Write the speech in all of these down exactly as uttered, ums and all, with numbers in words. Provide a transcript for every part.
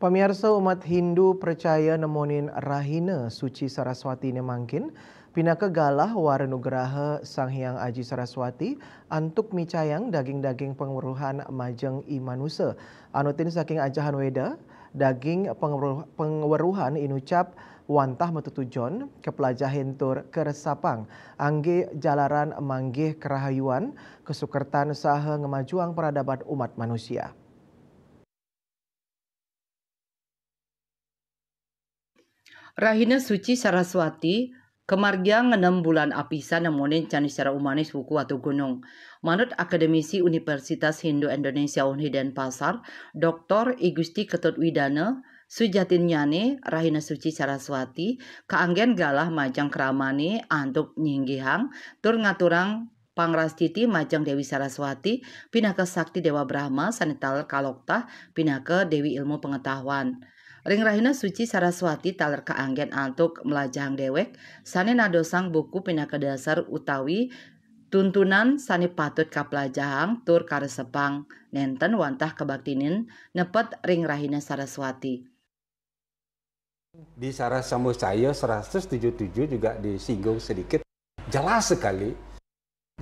Pamiarsa, umat Hindu percaya nemonin Rahina Suci Saraswati ne mangkin, pinaka galah wara nugraha Sang Hyang Aji Saraswati antuk micayang daging-daging pangweruhan majeng i manusa. Anutin saking ajahan Weda, daging pangweruh-, pangweruhan inucap wantah matutujon, kaplajahin tur karesapang, angge jalaran manggih karahayuan, kasukertan saha ngemajuang paradaban umat manusia. Rahina Suci Saraswati kamargiang enem bulan apisan nemonin Candisara Umanis Wuku Watugunung. Manut Akademisi Universitas Hindu Indonesia Unhid Denpasar, Doktor I Gusti Ketut Widana, sujatinnyane Rahina Suci Saraswati kaanggen galah majeng kramane antuk nyinggihang tur ngaturang pangrastiti majeng Dewi Saraswati pinaka sakti Dewa Brahma sane taler kaloktah pinaka Dewi Ilmu Pengetahuan. Ring Rahina Suci Saraswati taler kaanggen antuk mlajahang dewek sane nadosang buku pinaka dasar utawi tuntunan sane patut kaplajahang tur karesepang nenten wantah kabaktinin nepet ring Rahina Saraswati. Di Sarasambucaya seratus tujuh tujuh juga disinggung sedikit, jelas sekali.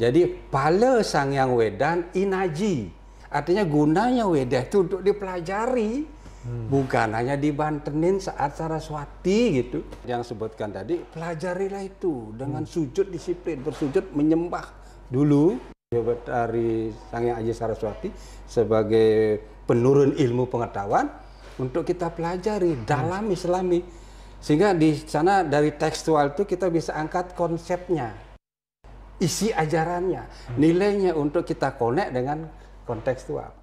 Jadi, pala Sang Hyang Wedan inaji. Artinya, gunanya Weda itu untuk dipelajari. Hmm. Bukan hanya dibantenin saat Saraswati gitu. Yang sebutkan tadi, pelajarilah itu dengan Hmm. sujud disiplin, bersujud menyembah dulu. Dari Sang Hyang Aji Saraswati sebagai penurun ilmu pengetahuan untuk kita pelajari, Hmm. dalami, selami. Sehingga di sana dari tekstual itu kita bisa angkat konsepnya, isi ajarannya, Hmm. nilainya untuk kita connect dengan kontekstual.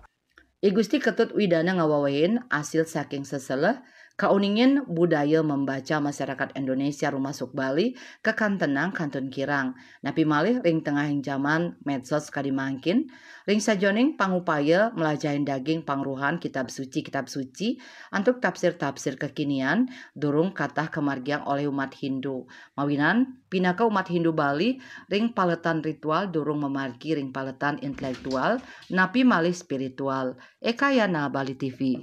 I Gusti Ketut Widana ngawewehin asil saking seseleh kauningin budaya membaca masyarakat Indonesia rumasuk Bali kakantenang kantun kirang. Napi malih ring tengahing jaman medsos kadi mangkin, ring sajoning pangupaya mlajahin daging pangruhan kitab suci-kitab suci antuk tafsir-tafsir kekinian durung katah kamargiang olih umat Hindu. Mawinan, pinaka umat Hindu Bali ring paletan ritual durung mamargi ring paletan intelektual, napi malih spiritual. Eka Yana, Bali T V.